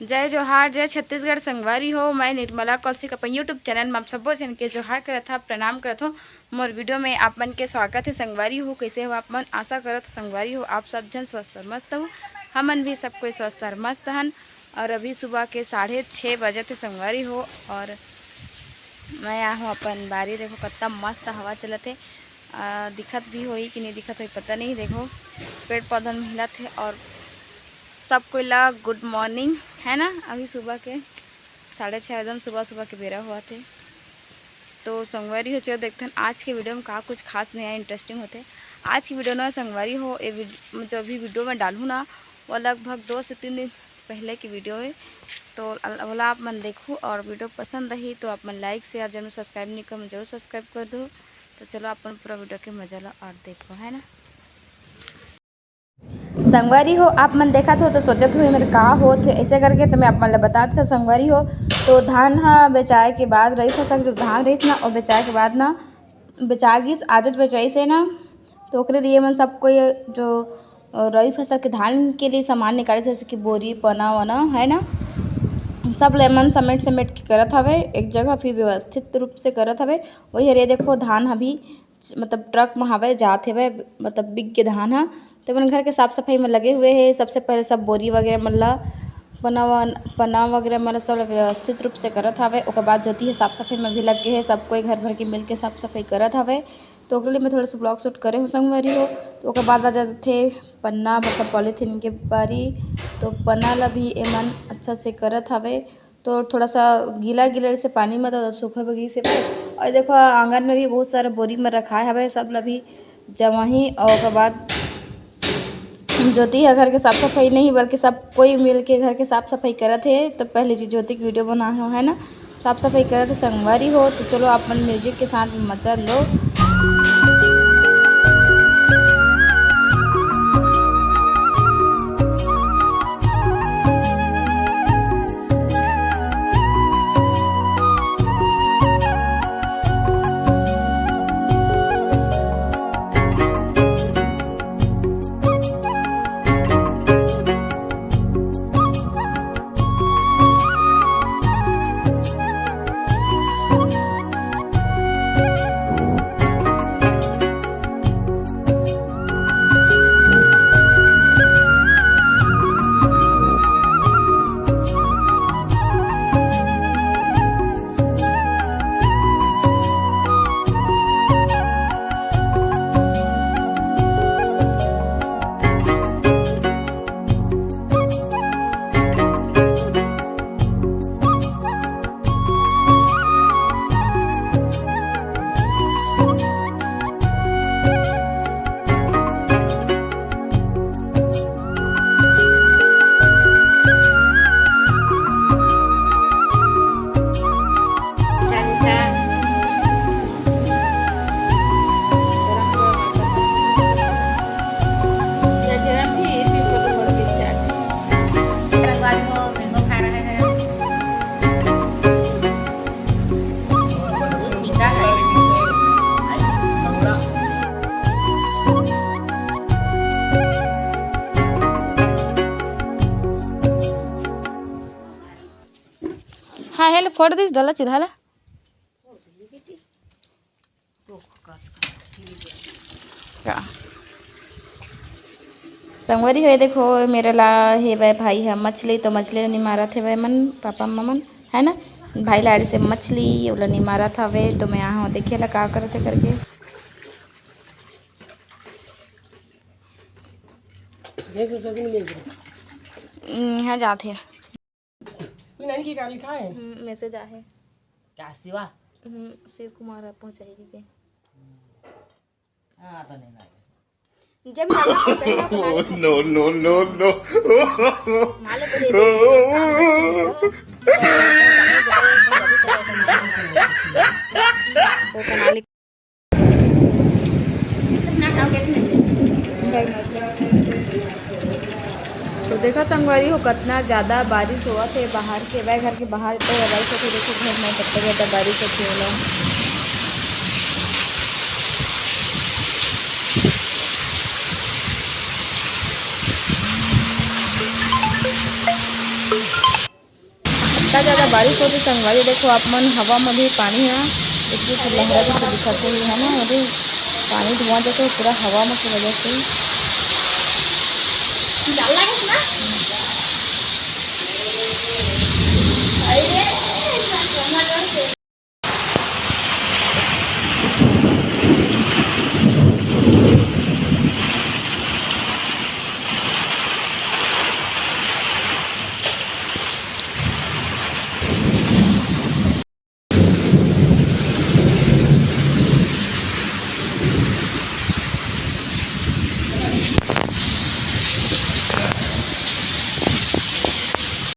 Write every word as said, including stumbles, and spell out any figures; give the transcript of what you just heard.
जय जोहार, जय छत्तीसगढ़ संगवारी हो। मैं निर्मला कौशिक अपन YouTube चैनल में आप सब्बो झन के जोहार करत हव, प्रणाम करत हव। मोर वीडियो में आप मन के स्वागत हे संगवारी हो। कैसे हो आप मन? आशा करत संगवारी हो आप सब झन स्वस्थ और मस्त हो। हमन भी सब कोई स्वस्थ और मस्त हन। और अभी सुबह के साढ़े छः बजे थे संगवारी हो। और मैं आ हूँ अपन बारी, देखो कतना मस्त हवा चलत हे। आ, दिखत भी होही कि नहीं दिखत होही पता नहीं। देखो पेड़ पौधा में हिलत हे। और सब कोई ला गुड मॉर्निंग, है ना। अभी सुबह के साढ़े छः, एकदम सुबह सुबह के बेरा होवत हे। तो संगवारी हो, चलो देखथन आज के वीडियो में का कुछ खास नया इंटरेस्टिंग होथे। आज की वीडियो ना संगवारी हो, ये वीड-, जो अभी वीडियो में डालूँ ना, वो लगभग दो से तीन दिन पहले की वीडियो है। तो अल-, ओला आप मन देखू और वीडियो पसंद रही तो आप मन लाइक, शेयर, जरूर सब्सक्राइब नहीं कर, जरूर सब्सक्राइब कर दो। तो चलो अपन पूरा वीडियो के मजा लो और देखो, है ना। संगवारी हो, आप मन देखत हो तो सोचत हो, "ये मेरे का होत हे?" ऐसे करके तो मैं आप मन ल बता देता संगवारी हो। तो धान ह बेचाए के बाद, रई फसल जो धान रहीस ना, और बेचाए के बाद ना, बेचा गिस, आजच बेचाइस हे ना, तो ओकरे लिए मन सब कोई जो, अ, रई फसल के धान के लिए सामान निकालिस, जैसे कि बोरी, पना वना, है ना, सब ले मन समेट समेट के करत हवे एक जगह, फिर व्यवस्थित रूप से करत हवे। वही हरे देखो धान ह भी मतलब ट्रक म हवय, जात हवय, मतलब बिक के धान ह। तो मन घर के साफ सफाई में लगे हुए हे। सबसे पहले सब बोरी वगैरह मन ला पना वन-, पना वगैरह मन ला सब व्यवस्थित रूप से करत हवय। ओकर बाद ज्योति ह साफ सफाई में भी लग गए हे, सब कोई घर भर के मिल के साफ सफाई करत हवय। तो ओकर लिए मैं थोड़ा सा ब्लॉग शूट करे हूँ संगवारी हो। तो ओकर बाद आ जाथे पन्ना, मतलब पॉलीथीन के बारी। तो पन्ना ला भी एमन अच्छा से करत हवय। तो थोड़ा सा गीला गीला जैसे पानी में तो सूखा बगी से। और देखो आंगन में भी बहुत सारा बोरी में रखाए हवे, सब ला भी जमाही। और ओकर बाद ज्योति ह घर के साफ सफाई नहीं बल्कि सब कोई मिल के घर के साफ सफाई करत हे। तो पहले जी ज्योति की वीडियो बनाए हो, है ना, साफ सफाई करत हे संगवारी हो। तो चलो अपन म्यूजिक के साथ मजा लो। हाँ, हेले फोड़ दिस, डला चूल्हा ला। का? संगवारी हो, देखो, मेरा ला हे भाई ह मछली, तो मछली ला निमारत हे भाई मन, पापा ममन, है ना? भाई लाड़ी से मछली, ओला निमारत हवे, तो मैं यहाँ देखे ला का करत हे करके। भैंस सब्जी नहीं ले जाए। हम्म, यहाँ जात हे। कोई नानी के का लिखा है? हम्म, मैसेज आ है। क्या शिवा? हम्म, शिव कुमार आप पहुँचाएगी के? हाँ, तो नहीं ना। जब ना पहुँचाएगा, तो ना ले। No, no, no, no। ना ले तो दे दे। वो कना लिख तो देखा संगवारी हो, कतना ज़्यादा बारिश होवत हे बाहर के, वह घर के बाहर तो बारिश होत हे। देखो घर में कतना ज़्यादा बारिश होत हे ओला। इतना ज्यादा बारिश होत हे संगवारी, देखो आप मन, हवा में भी पानी ह, एक ठो लहरा जैसे दिखत हे, है ना, वो भी पानी धुआं जैसे पूरा हवा में की वजह से।